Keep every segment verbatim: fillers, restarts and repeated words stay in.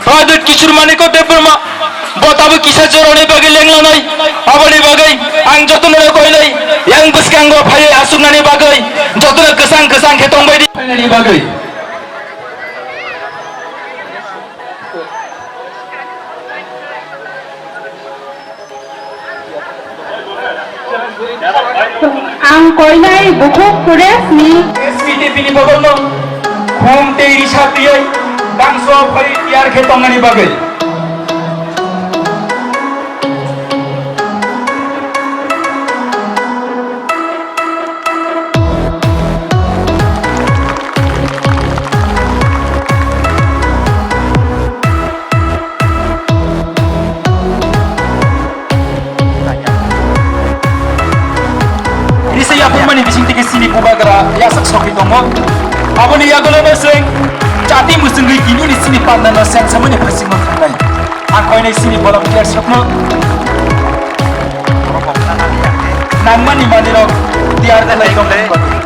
Padut Kishore Manikya Debbarma, bo tabuk kisa jorani bagwi lenglanai, aboni bagwi ang jotono koinai, yang bwskango phaiwi asuknani bagwi jotono kwchang kwchang khe tongbai di. Phainani bagwi. Ang koinai bukhuk Suresh ni. S P T P ni bagwi no khum tei risa twiwi tangso phai tiyar khe tongnani bagwi. Risa yaphangmani bising tike sini bubagra yasak sokwi tongo. Aboni yagulo no chwng chati mwchwngwi kinini sini pandano sengsamani phasingo thangnai. Ang koinai sini volunteers rokno nangmani manwirok tiyar khlai tongmani bagwi.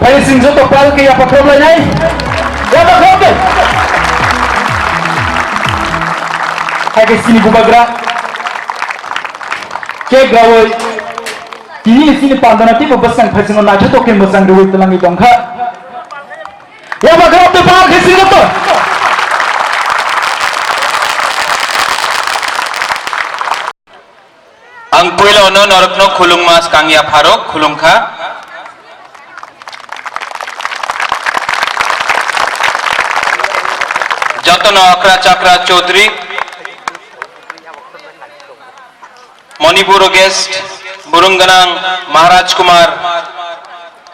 Phai sing joto pal ke yapa khop lai nai. Yapa khop de. Hai ke sini bubagra. Cake rawoi. Tini sini pandana timo bwsang phai singo naithotok ke mwchang rwui twlangwi tongkha. Yaba grab de pal ke sini joto. Ang puila ono norokno khulungma skang ya pharok khulungkha. Jotono okra chakra Chaudhary, Manipur guest, burung gwnang Maharaj Kumar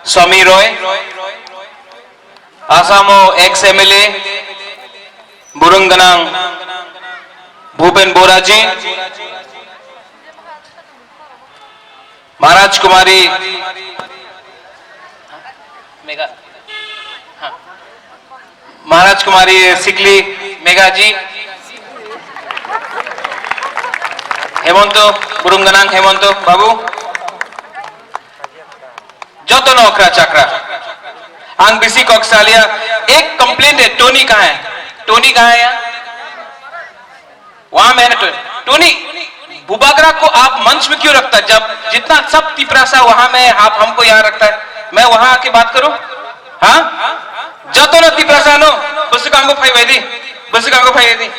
Swami Roy, Assam o ex M L A, burung gwnang Bhupen Boraji, महाराज कुमारी, मेगा, हाँ। महाराज कुमारी सिकली मेगा जी, हेमंत, बुरुंगनांग हेमंत बाबू, joto no okra chakra. Ang bisi kok salia, ek complaint hai, Tony kahan hai? Tony kahan hai yaar? वहां में है ना Tony. Tony, Bubagra को आप मंच में क्यों रखता है? जब जितना सब तिपरासा वहां में है, आप हमको यहाँ रखता है, मैं वहां आके बात करूं? हाँ, जतो ना तिपरासा नो, बस कांगो फाई भाई दी, बस कांगो फाई दी।